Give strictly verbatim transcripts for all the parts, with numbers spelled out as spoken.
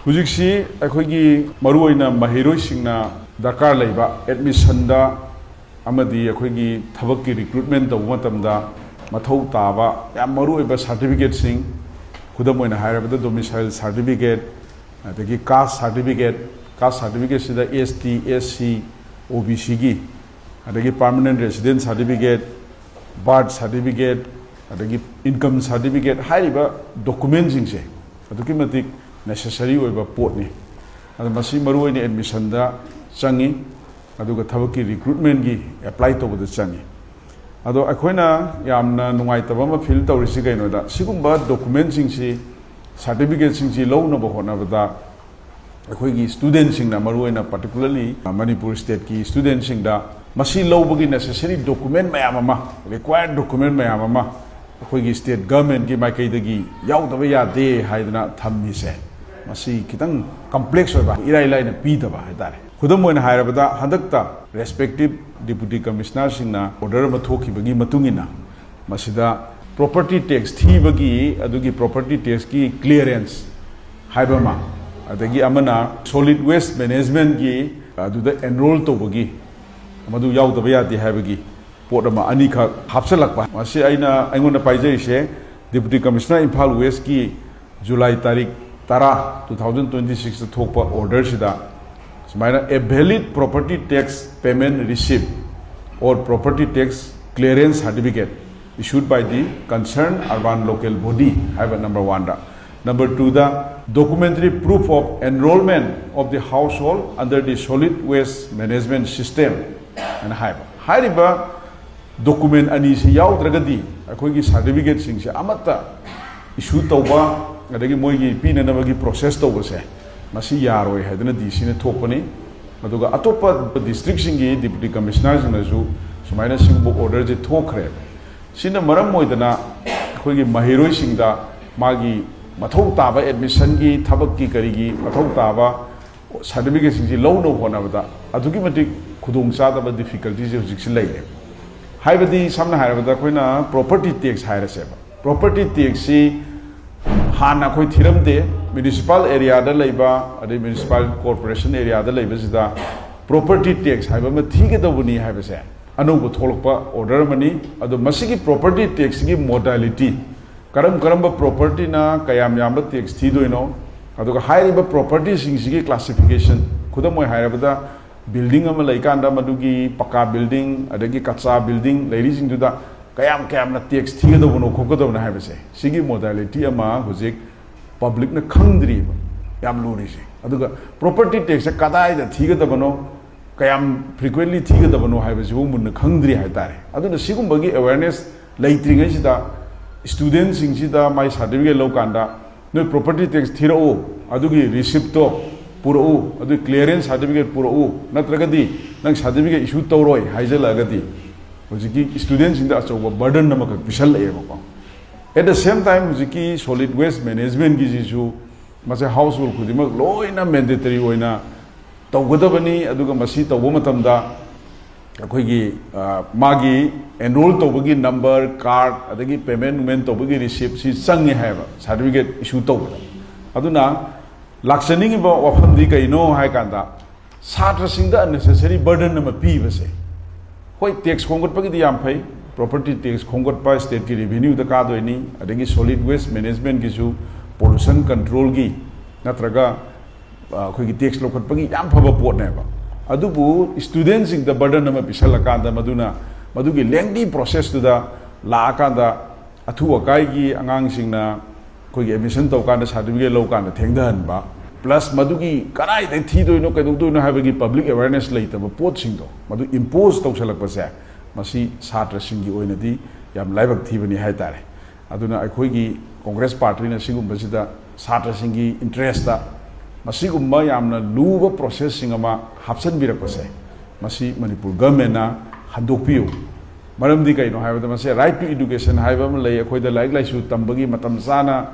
ꯍꯧꯖꯤꯛꯁꯤ ꯑꯩꯈꯣꯏꯒꯤ ꯃꯔꯨꯑꯣꯏꯅ ꯃꯍꯩꯔꯣꯏꯁꯤꯡꯅ ꯗꯔꯀꯥꯔ ꯂꯩꯕ ꯑꯦꯗꯃꯤꯁꯟꯗ ꯑꯃꯗꯤ ꯑꯩꯈꯣꯏꯒꯤ ꯊꯕꯛꯀꯤ ꯔꯤꯀ꯭ꯔꯨꯠꯃꯦꯟ ꯇꯧꯕ ꯃꯇꯝꯗ ꯃꯊꯧ ꯇꯥꯕ ꯌꯥꯝ ꯃꯔꯨꯑꯣꯏꯕ ꯁꯥꯔꯇꯤꯐꯤꯀꯦꯠꯁꯤꯡ, ꯈꯨꯗꯝ ꯑꯣꯏꯅ ꯍꯥꯏꯔꯕꯗ domicile certificate, ꯑꯗꯒꯤ caste certificate, caste certificateꯁꯤꯗ S T, S C, O B Cꯒꯤ, ꯑꯗꯒꯤ permanent resident certificate, birth certificate, ꯑꯗꯒꯤ income certificate ꯍꯥꯏꯔꯤꯕ ꯗꯣꯀꯨꯃꯦꯟꯁꯤꯡꯁꯦ ꯑꯗꯨꯛꯀꯤ ꯃꯇꯤꯛ ꯅꯦꯁꯦꯁꯔꯤ ꯑꯣꯏꯕ ꯄꯣꯠꯅꯤ꯫ ꯑꯗꯣ ꯃꯁꯤ ꯃꯔꯨꯑꯣꯏꯅ ꯑꯦꯗꯃꯤꯁꯟꯗ ꯆꯪꯉꯤ, ꯑꯗꯨꯒ ꯊꯕꯛꯀꯤ ꯔꯤꯀ꯭ꯔꯨꯠꯃꯦꯟꯒꯤ ꯑꯦꯄ꯭ꯂꯥꯏ ꯇꯧꯕꯗ ꯆꯪꯉꯤ꯫ ꯑꯗꯣ ꯑꯩꯈꯣꯏꯅ ꯌꯥꯝꯅ ꯅꯨꯡꯉꯥꯏꯇꯕ ꯑꯃ ꯐꯤꯜ ꯇꯧꯔꯤꯁꯤ ꯀꯩꯅꯣꯗ, ꯁꯤꯒꯨꯝꯕ ꯗꯣꯀꯨꯃꯦꯟꯁꯤꯡꯁꯤ, ꯁꯥꯔꯇꯤꯐꯤꯀꯦꯠꯁꯤꯡꯁꯤ ꯂꯧꯅꯕ ꯍꯣꯠꯅꯕꯗ ꯑꯩꯈꯣꯏꯒꯤ ꯁ꯭ꯇꯨꯗꯦꯟꯁꯤꯡꯅ, ꯃꯔꯨꯑꯣꯏꯅ particularly ꯃꯅꯤꯄꯨꯔ ꯁ꯭ꯇꯦꯠꯀꯤ ꯁ꯭ꯇꯨꯗꯦꯟꯁꯤꯡꯗ ꯃꯁꯤ ꯂꯧꯕꯒꯤ ꯅꯦꯁꯦꯁꯔꯤ ꯗꯣꯀꯨꯃꯦꯟ ꯃꯌꯥꯝ ꯑꯃ, ꯔꯤꯀ꯭ꯋꯥꯌꯔ ꯗꯣꯀꯨꯃꯦꯟ ꯃꯌꯥꯝ ꯑꯃ ꯑꯩꯈꯣꯏꯒꯤ ꯁ꯭ꯇꯦꯠ ꯒꯚꯔꯟꯃꯦꯟꯠꯀꯤ ꯃꯥꯏꯀꯩꯗꯒꯤ ꯌꯥꯎꯗꯕ ꯌꯥꯗꯦ ꯍꯥꯏꯗꯅ ꯊꯝꯃꯤꯁꯦ, ꯃꯁꯤ ꯈꯤꯇꯪ ꯀꯝꯄ꯭ꯂꯦꯛꯁ ꯑꯣꯏꯕ, ꯏꯔꯥꯏ ꯂꯥꯏꯅ ꯄꯤꯗꯕ ꯍꯥꯏꯇꯥꯔꯦ꯫ ꯈꯨꯗꯝ ꯑꯣꯏꯅ ꯍꯥꯏꯔꯕꯗ, ꯍꯟꯗꯛꯇ ꯔꯦꯁꯄꯦꯛꯇꯤꯞ ꯗꯤꯄꯨꯇꯤ ꯀꯃꯤꯁꯅꯔꯁꯤꯡꯅ ꯑꯣꯔꯗꯔ ꯑꯃ ꯊꯣꯛꯈꯤꯕꯒꯤ ꯃꯇꯨꯡ ꯏꯟꯅ ꯃꯁꯤꯗ ꯄ꯭ꯔꯣꯄꯔꯇꯤ ꯇꯦꯛꯁ ꯊꯤꯕꯒꯤ, ꯑꯗꯨꯒꯤ ꯄ꯭ꯔꯣꯄꯔꯇꯤ ꯇꯦꯛꯁꯀꯤ ꯀ꯭ꯂꯤꯌꯔꯦꯟꯁ ꯍꯥꯏꯕ ꯑꯃ, ꯑꯗꯒꯤ ꯑꯃꯅ ꯁꯣꯂꯤꯗ ꯋꯦꯁ ꯃꯦꯅꯦꯖꯃꯦꯟꯠꯀꯤ ꯑꯗꯨꯗ ꯑꯦꯟꯔꯣꯜ ꯇꯧꯕꯒꯤ ꯃꯗꯨ ꯌꯥꯎꯗꯕ ꯌꯥꯗꯦ ꯍꯥꯏꯕꯒꯤ ꯄꯣꯠ ꯑꯃ, ꯑꯅꯤꯈꯛ ꯍꯥꯞꯆꯤꯜꯂꯛꯄ꯫ ꯃꯁꯤ ꯑꯩꯅ, ꯑꯩꯉꯣꯟꯗ ꯄꯥꯏꯖꯔꯤꯁꯦ ꯗꯤꯄꯨꯇꯤ ꯀꯃꯤꯁꯅꯔ ꯏꯝꯐꯥꯜ ꯋꯦꯁꯀꯤ ꯖꯨꯂꯥꯏ ꯇꯥꯔꯤꯛ ꯇꯔꯥ, two thousand twenty sixꯇ ꯊꯣꯛꯄ ꯑꯣꯔꯗꯔꯁꯤꯗ ꯁꯨꯃꯥꯏꯅ, "A valid property tax payment receipt or property tax clearance certificate issued by the concerned urban local body" ꯍꯥꯏꯕ number oneꯗ, number twoꯗ "Documentary proof of enrollment of the household under the solid waste management system" ꯍꯥꯏꯅ ꯍꯥꯏꯕ꯫ ꯍꯥꯏꯔꯤꯕ document ꯑꯅꯤꯁꯤ ꯌꯥꯎꯗ꯭ꯔꯒꯗꯤ ꯑꯩꯈꯣꯏꯒꯤ ꯁꯥꯔꯇꯤꯐꯤꯀꯦꯠꯁꯤꯡꯁꯦ ꯑꯃꯠꯇ ꯏꯁꯨ ꯇꯧꯕ, ꯑꯗꯒꯤ ꯃꯣꯏꯒꯤ ꯄꯤꯅꯅꯕꯒꯤ ꯄ꯭ꯔꯣꯁꯦꯁ ꯇꯧꯕꯁꯦ ꯃꯁꯤ ꯌꯥꯔꯣꯏ ꯍꯥꯏꯗꯅ ꯗꯤ ꯁꯤꯅ ꯊꯣꯛꯄꯅꯤ꯫ ꯑꯗꯨꯒ ꯑꯇꯣꯞꯄ ꯗꯤꯁꯇ꯭ꯔꯤꯛꯁꯤꯡꯒꯤ ꯗꯤꯄꯨꯇꯤ ꯀꯃꯤꯁꯅꯔꯁꯤꯡꯅꯁꯨ ꯁꯨꯃꯥꯏꯅ ꯁꯤꯒꯨꯝꯕ ꯑꯣꯔꯗꯔꯁꯦ ꯊꯣꯛꯈ꯭ꯔꯦ꯫ ꯁꯤꯅ ꯃꯔꯝ ꯑꯣꯏꯗꯅ ꯑꯩꯈꯣꯏꯒꯤ ꯃꯍꯩꯔꯣꯏꯁꯤꯡꯗ ꯃꯥꯒꯤ ꯃꯊꯧ ꯇꯥꯕ ꯑꯦꯗꯃꯤꯁꯟꯒꯤ, ꯊꯕꯛꯀꯤ, ꯀꯔꯤꯒꯤ ꯃꯊꯧ ꯇꯥꯕ ꯁꯥꯔꯇꯤꯐꯤꯀꯦꯠꯁꯤꯡꯁꯤ ꯂꯧꯅꯕ ꯍꯣꯠꯅꯕꯗ ꯑꯗꯨꯛꯀꯤ ꯃꯇꯤꯛ ꯈꯨꯗꯣꯡꯆꯥꯗꯕ, ꯗꯤꯐꯤꯀꯜꯇꯤꯁꯦ ꯍꯧꯖꯤꯛꯁꯤ ꯂꯩꯔꯦ꯫ ꯍꯥꯏꯕꯗꯤ, ꯁꯝꯅ ꯍꯥꯏꯔꯕꯗ, ꯑꯩꯈꯣꯏꯅ ꯄ꯭ꯔꯣꯄꯔꯇꯤ ꯇꯦꯛꯁ ꯍꯥꯏꯔꯁꯦꯕ, ꯄ꯭ꯔꯣꯄꯔꯇꯤ ꯇꯦꯛꯁꯁꯤ ꯍꯥꯟꯅ ꯑꯩꯈꯣꯏ ꯊꯤꯔꯝꯗꯦ, ꯃ꯭ꯌꯨꯅꯤꯁꯤꯄꯥꯜ ꯑꯦꯔꯤꯌꯥꯗ ꯂꯩꯕ, ꯑꯗꯩ ꯃ꯭ꯌꯨꯅꯤꯁꯤꯄꯥꯜ ꯀꯣꯔꯄꯣꯔꯦꯁꯟ ꯑꯦꯔꯤꯌꯥꯗ ꯂꯩꯕꯁꯤꯗ ꯄ꯭ꯔꯣꯄꯔꯇꯤ ꯇꯦꯛꯁ ꯍꯥꯏꯕ ꯑꯃ ꯊꯤꯒꯗꯧꯕꯅꯤ ꯍꯥꯏꯕꯁꯦ ꯑꯅꯧꯕ ꯊꯣꯛꯂꯛꯄ ꯑꯣꯔꯗꯔ ꯑꯃꯅꯤ꯫ ꯑꯗꯣ ꯃꯁꯤꯒꯤ ꯄ꯭ꯔꯣꯄꯔꯇꯤ ꯇꯦꯛꯁꯀꯤ ꯃꯣꯗꯥꯂꯤꯇꯤ, ꯀꯔꯝ ꯀꯔꯝꯕ ꯄ꯭ꯔꯣꯄꯔꯇꯤꯅ ꯀꯌꯥꯝ ꯌꯥꯝꯕ ꯇꯦꯛꯁ ꯊꯤꯗꯣꯏꯅꯣ, ꯑꯗꯨꯒ ꯍꯥꯏꯔꯤꯕ ꯄ꯭ꯔꯣꯄꯔꯇꯤꯁꯤꯡꯁꯤꯒꯤ ꯀ꯭ꯂꯥꯁꯤꯐꯤꯀꯦꯁꯟ, ꯈꯨꯗꯝ ꯑꯣꯏꯅ ꯍꯥꯏꯔꯕꯗ ꯕꯤꯜꯗꯤꯡ ꯑꯃ ꯂꯩꯀꯥꯟꯗ ꯃꯗꯨꯒꯤ ꯄꯀꯥ ꯕꯤꯜꯗꯤꯡ ꯑꯗꯒꯤ ꯀꯆꯥ ꯕꯤꯜꯗꯤꯡ ꯂꯩꯔꯤꯁꯤꯡꯗꯨꯗ ꯀꯌꯥꯝ ꯀꯌꯥꯝꯅ ꯇꯦꯛꯁ ꯊꯤꯒꯗꯧꯕꯅꯣ ꯈꯣꯠꯀꯗꯧꯕꯅꯣ ꯍꯥꯏꯕꯁꯦ, ꯁꯤꯒꯤ ꯃꯣꯗꯥꯂꯤꯇꯤ ꯑꯃ ꯍꯧꯖꯤꯛ ꯄꯕ꯭ꯂꯤꯛꯅ ꯈꯪꯗ꯭ꯔꯤꯕ ꯌꯥꯝ ꯂꯨꯔꯤꯁꯦ꯫ ꯑꯗꯨꯒ ꯄ꯭ꯔꯣꯄꯔꯇꯤ ꯇꯦꯛꯁꯁꯦ ꯀꯗꯥꯏꯗ ꯊꯤꯒꯗꯕꯅꯣ, ꯀꯌꯥꯝ ꯐ꯭ꯔꯤꯀ꯭ꯋꯦꯟꯂꯤ ꯊꯤꯒꯗꯕꯅꯣ ꯍꯥꯏꯕꯁꯤꯕꯨ ꯃꯨꯟꯅ ꯈꯪꯗ꯭ꯔꯤ ꯍꯥꯏꯇꯥꯔꯦ꯫ ꯑꯗꯨꯅ ꯁꯤꯒꯨꯝꯕꯒꯤ ꯑꯦꯋꯦꯔꯅꯦꯁ ꯂꯩꯇ꯭ꯔꯤꯉꯩꯁꯤꯗ ꯁ꯭ꯇꯨꯗꯦꯟꯁꯤꯡꯁꯤꯗ ꯃꯥꯏ ꯁꯥꯔꯇꯤꯐꯤꯀꯦꯠ ꯂꯧꯀꯥꯟꯗ ꯅꯣꯏ ꯄ꯭ꯔꯣꯄꯔꯇꯤ ꯇꯦꯛꯁ ꯊꯤꯔꯛꯎ, ꯑꯗꯨꯒꯤ ꯔꯤꯁꯤꯞꯇꯣ ꯄꯨꯔꯛꯎ, ꯑꯗꯨꯒꯤ ꯀ꯭ꯂꯤꯌꯥꯔꯦꯟꯁ ꯁꯥꯔꯇꯤꯐꯤꯀꯦꯠ ꯄꯨꯔꯛꯎ, ꯅꯠꯇ꯭ꯔꯒꯗꯤ ꯅꯪ ꯁꯥꯔꯇꯤꯐꯤꯀꯦꯠ ꯏꯁꯨ ꯇꯧꯔꯣꯏ ꯍꯥꯏꯖꯜꯂꯛꯑꯒꯗꯤ ꯍꯧꯖꯤꯛꯀꯤ ꯁ꯭ꯇꯨꯗꯦꯟꯁꯤꯡꯗ ꯑꯆꯧꯕ ꯕꯔꯗꯟ ꯑꯃꯈꯛ ꯄꯤꯁꯜꯂꯛꯑꯦꯕꯀꯣ꯫ At the same time, ꯍꯧꯖꯤꯛꯀꯤ solid waste management ꯒꯤꯁꯤꯁꯨ ꯃꯁꯦ ꯍꯥꯎꯁ ꯍꯣꯜ ꯈꯨꯗꯤꯡꯃꯛ ꯂꯣꯏꯅ ꯃꯦꯟꯗꯦꯇꯔꯤ ꯑꯣꯏꯅ ꯇꯧꯒꯗꯕꯅꯤ꯫ ꯑꯗꯨꯒ ꯃꯁꯤ ꯇꯧꯕ ꯃꯇꯝꯗ ꯑꯩꯈꯣꯏꯒꯤ, ꯑ, ꯃꯥꯒꯤ ꯑꯦꯟꯔꯣꯜ ꯇꯧꯕꯒꯤ ꯅꯝꯕꯔ, ꯀꯥꯔꯗ, ꯑꯗꯒꯤ ꯄꯦꯃꯦꯟ ꯅꯨꯃꯦꯟ ꯇꯧꯕꯒꯤ ꯔꯤꯁꯤꯞꯁꯤ ꯆꯪꯉꯦ ꯍꯥꯏꯕ ꯁꯥꯔꯇꯤꯐꯤꯀꯦꯠ ꯏꯁꯨ ꯇꯧꯕꯗ꯫ ꯑꯗꯨꯅ ꯂꯥꯛꯆꯅꯤꯡꯉꯤꯕ ꯋꯥꯐꯝꯗꯤ ꯀꯩꯅꯣ ꯍꯥꯏ ꯀꯥꯟꯗ, ꯁꯥꯇ꯭ꯔꯁꯤꯡꯗ unnecessary burden ꯑꯃ ꯄꯤꯕꯁꯦ꯫ ꯍꯣꯏ, ꯇꯦꯛꯁ ꯈꯣꯝꯒꯠꯄꯒꯤꯗꯤ ꯌꯥꯝ ꯐꯩ, ꯄ꯭ꯔꯣꯄꯔꯇꯤ ꯇꯦꯛꯁ ꯈꯣꯝꯒꯠꯄ ꯁ꯭ꯇꯦꯠꯀꯤ ꯔꯦꯚꯤꯅ꯭ꯌꯨꯗ ꯀꯥꯗꯣꯏꯅꯤ, ꯑꯗꯒꯤ solid waste management ꯒꯤꯁꯨ, pollution control ꯒꯤ ꯅꯠꯇ꯭ꯔꯒ, ꯑ, ꯑꯩꯈꯣꯏꯒꯤ ꯇꯦꯛꯁ ꯂꯧꯈꯠꯄꯒꯤ ꯌꯥꯝ ꯐꯕ ꯄꯣꯠꯅꯦꯕ꯫ ꯑꯗꯨꯕꯨ ꯁ꯭ꯇꯨꯗꯦꯟꯁꯤꯡꯗ ꯕꯔꯗꯟ ꯑꯃ ꯄꯤꯁꯜꯂꯀꯥꯟꯗ ꯃꯗꯨꯅ ꯃꯗꯨꯒꯤ lengthy process ꯇꯨꯗ ꯂꯥꯛꯑꯀꯥꯟꯗ ꯑꯊꯨ ꯑꯀꯥꯏꯒꯤ ꯑꯉꯥꯡꯁꯤꯡꯅ ꯑꯩꯈꯣꯏꯒꯤ ꯑꯦꯗꯃꯤꯁꯟ ꯇꯧꯀꯥꯟꯗ ꯁꯥꯔꯇꯤꯐꯤꯀꯦꯠ ꯂꯧꯀꯥꯟꯗ ꯊꯦꯡꯊꯍꯟꯕ, ꯄ꯭ꯂꯁ ꯃꯗꯨꯒꯤ ꯀꯗꯥꯏꯗꯒꯤ ꯊꯤꯗꯣꯏꯅꯣ, ꯀꯩꯗꯧꯗꯣꯏꯅꯣ ꯍꯥꯏꯕꯒꯤ ꯄꯕ꯭ꯂꯤꯛ ꯑꯦꯋꯦꯔꯅꯦꯁ ꯂꯩꯇꯕ ꯄꯣꯠꯁꯤꯡꯗꯣ ꯃꯗꯨ ꯏꯝꯄꯣꯖ ꯇꯧꯁꯜꯂꯛꯄꯁꯦ, ꯃꯁꯤ ꯁꯥꯇ꯭ꯔꯁꯤꯡꯒꯤ ꯑꯣꯏꯅꯗꯤ ꯌꯥꯝ ꯂꯥꯏꯕꯛ ꯊꯤꯕꯅꯤ ꯍꯥꯏꯇꯥꯔꯦ꯫ ꯑꯗꯨꯅ ꯑꯩꯈꯣꯏꯒꯤ ꯀꯣꯡꯒ꯭ꯔꯦꯁ ꯄꯥꯔꯇꯤꯅ ꯁꯤꯒꯨꯝꯕꯁꯤꯗ ꯁꯥꯇ꯭ꯔꯁꯤꯡꯒꯤ ꯏꯟꯇꯔꯦꯁꯇ ꯃꯁꯤꯒꯨꯝꯕ ꯌꯥꯝꯅ ꯂꯨꯕ ꯄ꯭ꯔꯣꯁꯦꯁꯁꯤꯡ ꯑꯃ ꯍꯥꯞꯆꯤꯟꯕꯤꯔꯛꯄꯁꯦ, ꯃꯁꯤ ꯃꯅꯤꯄꯨꯔ ꯒꯚꯔꯟꯃꯦꯟꯅ ꯍꯟꯗꯣꯛꯄꯤꯌꯨ꯫ ꯃꯔꯝꯗꯤ ꯀꯩꯅꯣ ꯍꯥꯏꯕꯗ, ꯃꯁꯤ right to education ꯍꯥꯏꯕ ꯑꯃ ꯂꯩ꯫ ꯑꯩꯈꯣꯏꯗ ꯂꯥꯏꯔꯤꯛ ꯂꯥꯏꯁꯨ ꯇꯝꯕꯒꯤ ꯃꯇꯝ ꯆꯥꯅ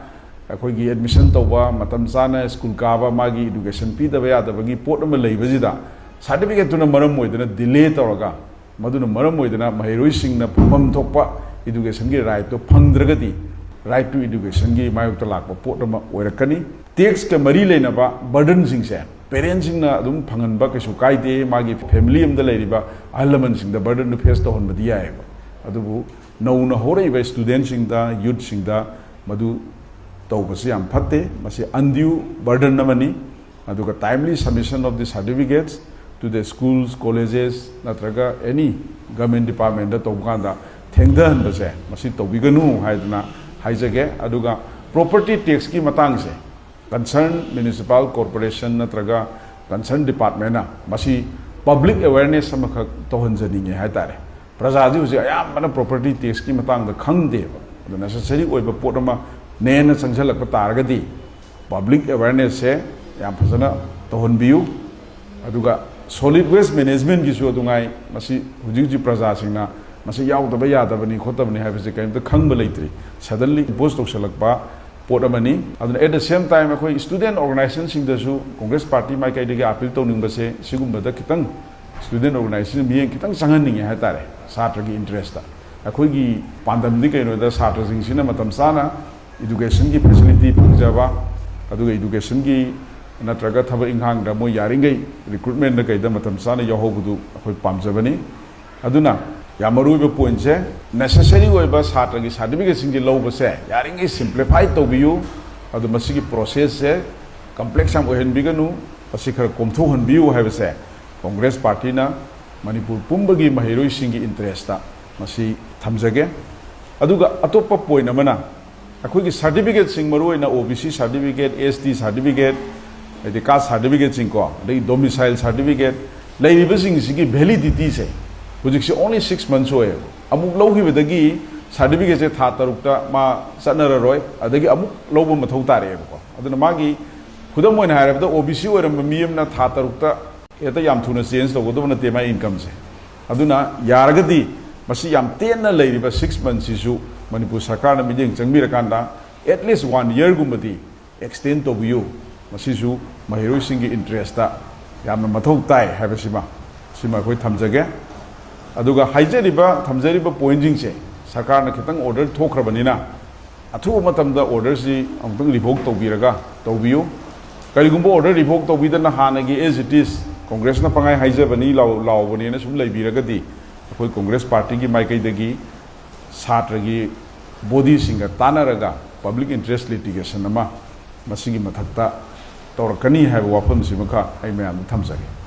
ꯑꯩꯈꯣꯏꯒꯤ ꯑꯦꯗꯃꯤꯁꯟ ꯇꯧꯕ, ꯃꯇꯝ ꯆꯥꯅ ꯁ꯭ꯀꯨꯜ ꯀꯥꯕ, ꯃꯥꯒꯤ ꯏꯗꯨꯀꯦꯁꯟ ꯄꯤꯗꯕ ꯌꯥꯗꯕꯒꯤ ꯄꯣꯠ ꯑꯃ ꯂꯩꯕꯁꯤꯗ, ꯁꯥꯔꯇꯤꯐꯤꯀꯦꯠꯇꯨꯅ ꯃꯔꯝ ꯑꯣꯏꯗꯅ ꯗꯤꯂꯦ ꯇꯧꯔꯒ, ꯃꯗꯨꯅ ꯃꯔꯝ ꯑꯣꯏꯗꯅ ꯃꯍꯩꯔꯣꯏꯁꯤꯡꯅ ꯐꯪꯐꯝ ꯊꯣꯛꯄ ꯏꯗꯨꯀꯦꯁꯟꯒꯤ ꯔꯥꯏꯠꯇꯣ ꯐꯪꯗ꯭ꯔꯒꯗꯤ, Right to Educationꯒꯤ ꯃꯥꯌꯣꯛꯇ ꯂꯥꯛꯄ ꯄꯣꯠ ꯑꯃ ꯑꯣꯏꯔꯛꯀꯅꯤ꯫ Taxꯀ ꯃꯔꯤ ꯂꯩꯅꯕ burdenꯁꯤꯡꯁꯦ parentꯁꯤꯡꯅ ꯑꯗꯨꯝ ꯐꯪꯍꯟꯕ ꯀꯩꯁꯨ ꯀꯥꯏꯗꯦ, ꯃꯥꯒꯤ family ꯑꯃꯗ ꯂꯩꯔꯤꯕ ꯑꯍꯜ ꯂꯃꯟꯁꯤꯡꯗ burdenꯗꯨ face ꯇꯧꯍꯟꯕꯗꯤ ꯌꯥꯏꯑꯕ꯫ ꯑꯗꯨꯕꯨ ꯅꯧꯅ ꯍꯧꯔꯛꯏꯕ studentꯁꯤꯡꯗ, youthꯁꯤꯡꯗ ꯃꯗꯨ ꯇꯧꯕꯁꯤ ꯌꯥꯝ ꯐꯠꯇꯦ꯫ ꯃꯁꯤ undue burden ꯑꯃꯅꯤ꯫ ꯑꯗꯨꯒ timely submission of the certificates to the schools, colleges ꯅꯠꯇ꯭ꯔꯒ any government departmentꯇ ꯇꯧꯕ ꯀꯥꯟꯗ ꯊꯦꯡꯊꯍꯟꯕꯁꯦ ꯃꯁꯤ ꯇꯧꯕꯤꯒꯅꯨ ꯍꯥꯏꯗꯅ ꯍꯥꯏꯖꯒꯦ꯫ ꯑꯗꯨꯒ property taxꯀꯤ ꯃꯇꯥꯡꯁꯦ concern municipal corporation ꯅꯠꯇ꯭ꯔꯒ concern departmentꯅ ꯃꯁꯤ public awareness ꯑꯃꯈꯛ ꯇꯧꯍꯟꯖꯅꯤꯡꯉꯦ ꯍꯥꯏꯇꯥꯔꯦ꯫ ꯄ꯭ꯔꯖꯥꯗꯤ ꯍꯧꯖꯤꯛ ꯑꯌꯥꯝꯕꯅ property taxꯀꯤ ꯃꯇꯥꯡꯗ ꯈꯪꯗꯦꯕ꯫ ꯑꯗꯨ necessary ꯑꯣꯏꯕ ꯄꯣꯠ ꯑꯃ ꯅꯦꯅ ꯆꯪꯁꯤꯜꯂꯛꯄ ꯇꯥꯔꯒꯗꯤ public awarenessꯁꯦ ꯌꯥꯝ ꯐꯖꯅ ꯇꯧꯍꯟꯕꯤꯌꯨ꯫ ꯑꯗꯨꯒ solid waste managementꯀꯤꯁꯨ ꯑꯗꯨꯉꯥꯏ, ꯃꯁꯤ ꯍꯧꯖꯤꯛ ꯍꯧꯖꯤꯛ ꯄ꯭ꯔꯖꯥꯁꯤꯡꯅ ꯃꯁꯤ ꯌꯥꯎꯗꯕ ꯌꯥꯗꯕꯅꯤ ꯈꯣꯠꯇꯕꯅꯤ ꯍꯥꯏꯕꯁꯦ ꯀꯔꯤꯝꯇ ꯈꯪꯕ ꯂꯩꯇ꯭ꯔꯤ꯫ Suddenly impose ꯇꯧꯁꯜꯂꯛꯄ ꯄꯣꯠ ꯑꯃꯅꯤ꯫ ꯑꯗꯨꯅ at the same time ꯑꯩꯈꯣꯏ student organizationꯁꯤꯡꯗꯁꯨ Congress party ꯃꯥꯏꯀꯩꯗꯒꯤ appeal ꯇꯧꯅꯤꯡꯕꯁꯦ ꯁꯤꯒꯨꯝꯕꯗ ꯈꯤꯇꯪ student organization ꯃꯤꯠꯌꯦꯡ ꯈꯤꯇꯪ ꯆꯪꯍꯟꯅꯤꯡꯉꯦ ꯍꯥꯏꯇꯥꯔꯦ꯫ ꯁꯥꯇ꯭ꯔꯒꯤ interestꯇ ꯑꯩꯈꯣꯏꯒꯤ ꯄꯥꯟꯗꯝꯗꯤ ꯀꯩꯅꯣꯗ ꯁꯥꯇ꯭ꯔꯁꯤꯡꯁꯤꯅ ꯃꯇꯝ ꯆꯥꯅ educationꯒꯤ facility ꯐꯪꯖꯕ, ꯑꯗꯨꯒ educationꯒꯤ ꯅꯠꯇ꯭ꯔꯒ ꯊꯕꯛ ꯏꯪꯈꯥꯡꯗ ꯃꯣꯏ ꯌꯥꯔꯤꯈꯩ recruitmentꯗ ꯀꯩꯗ ꯃꯇꯝ ꯆꯥꯅ ꯌꯥꯎꯍꯧꯕꯗꯨ ꯑꯩꯈꯣꯏ ꯄꯥꯝꯖꯕꯅꯤ꯫ ꯑꯗꯨꯅ ꯌꯥꯝ ꯃꯔꯨ ꯑꯣꯏꯕ pointꯁꯦ, necessary ꯑꯣꯏꯕ ꯁꯥꯇ꯭ꯔꯒꯤ certificateꯁꯤꯡꯁꯦ ꯂꯧꯕꯁꯦ ꯌꯥꯔꯤꯉꯩ simplify ꯇꯧꯕꯤꯌꯨ꯫ ꯑꯗꯨ ꯃꯁꯤꯒꯤ processꯁꯦ complex ꯌꯥꯝ ꯑꯣꯏꯍꯟꯕꯤꯒꯅꯨ, ꯃꯁꯤ ꯈꯔ ꯀꯣꯝꯊꯣꯛꯍꯟꯕꯤꯌꯨ ꯍꯥꯏꯕꯁꯦ Congress partyꯅ ꯃꯅꯤꯄꯨꯔ ꯄꯨꯝꯕꯒꯤ ꯃꯍꯩꯔꯣꯏꯁꯤꯡꯒꯤ interestꯇ ꯃꯁꯤ ꯊꯝꯖꯒꯦ꯫ ꯑꯗꯨꯒ ꯑꯇꯣꯞꯄ point ꯑꯃꯅ, ꯑꯩꯈꯣꯏꯒꯤ certificateꯁꯤꯡ, ꯃꯔꯨꯑꯣꯏꯅ OBC certificate, ST certificate, ꯍꯥꯏꯗꯤ caste certificateꯁꯤꯡꯀꯣ, ꯑꯗꯒꯤ domicile certificate, ꯂꯩꯔꯤꯕꯁꯤꯡꯁꯤꯒꯤ validityꯁꯦ ꯍꯧꯖꯤꯛꯁꯦ only six months ꯑꯣꯏꯌꯦꯕ꯫ ꯑꯃꯨꯛ ꯂꯧꯈꯤꯕꯗꯒꯤ certificateꯁꯦ ꯊꯥ ꯇꯔꯨꯛꯇ ꯃꯥ ꯆꯠꯅꯔꯔꯣꯏ, ꯑꯗꯒꯤ ꯑꯃꯨꯛ ꯂꯧꯕ ꯃꯊꯧ ꯇꯥꯔꯛꯑꯦꯕꯀꯣ꯫ ꯑꯗꯨꯅ ꯃꯥꯒꯤ, ꯈꯨꯗꯝ ꯑꯣꯏꯅ ꯍꯥꯏꯔꯕꯗ, OBC ꯑꯣꯏꯔꯝꯕ ꯃꯤ ꯑꯃꯅ ꯊꯥ ꯇꯔꯨꯛꯇ ꯍꯦꯛꯇ ꯌꯥꯝ ꯊꯨꯅ change ꯇꯧꯒꯗꯕ ꯅꯠꯇꯦ ꯃꯥꯒꯤ incomeꯁꯦ꯫ ꯑꯗꯨꯅ ꯌꯥꯔꯒꯗꯤ ꯃꯁꯤ ꯌꯥꯝ ꯇꯦꯟꯅ ꯂꯩꯔꯤꯕ six monthsꯁꯤꯁꯨ ꯃꯅꯤꯄꯨꯔ ꯁꯔꯀꯥꯔꯅ ꯃꯤꯠꯌꯦꯡ ꯆꯪꯕꯤꯔꯀꯥꯟꯗ at least one yearꯒꯨꯝꯕꯗꯤ extend ꯇꯧꯕꯤꯌꯨ꯫ ꯃꯁꯤꯁꯨ ꯃꯍꯩꯔꯣꯏꯁꯤꯡꯒꯤ interestꯇ ꯌꯥꯝꯅ ꯃꯊꯧ ꯇꯥꯏ ꯍꯥꯏꯕꯁꯤꯃ, ꯁꯤꯃ ꯑꯩꯈꯣꯏ ꯊꯝꯖꯒꯦ꯫ ꯑꯗꯨꯒ ꯍꯥꯏꯖꯔꯤꯕ, ꯊꯝꯖꯔꯤꯕ pointꯁꯤꯡꯁꯦ ꯁꯔꯀꯥꯔꯅ ꯈꯤꯇꯪ order ꯊꯣꯛꯈ꯭ꯔꯕꯅꯤꯅ ꯑꯊꯨꯕ ꯃꯇꯝꯗ orderꯁꯤ ꯑꯃꯨꯛꯇꯪ revoke ꯇꯧꯕꯤꯔꯒ ꯇꯧꯕꯤꯌꯨ꯫ ꯀꯔꯤꯒꯨꯝꯕ order revoke ꯇꯧꯕꯤꯗꯅ ꯍꯥꯟꯅꯒꯤ as it is, ꯀꯣꯡꯒ꯭ꯔꯦꯁꯅ ꯄꯪꯍꯥꯏ ꯍꯥꯏꯖꯕꯅꯤ, ꯂꯥꯎ-, ꯂꯥꯎꯕꯅꯦꯅ ꯁꯨꯝ ꯂꯩꯕꯤꯔꯒꯗꯤ, ꯑꯩꯈꯣꯏ ꯀꯣꯡꯒ꯭ꯔꯦꯁ ꯄꯥꯔꯇꯤꯒꯤ ꯃꯥꯏꯀꯩꯗꯒꯤ ꯁꯥꯇ꯭ꯔꯒꯤ bodyꯁꯤꯡꯒ ꯇꯥꯟꯅꯔꯒ public interest litigation ꯑꯃ ꯃꯁꯤꯒꯤ ꯃꯊꯛꯇ ꯇꯧꯔꯛꯀꯅꯤ ꯍꯥꯏꯕ ꯋꯥꯐꯝꯁꯤꯃꯈꯛ ꯑꯩ ꯃꯌꯥꯝꯗ ꯊꯝꯖꯒꯦ꯫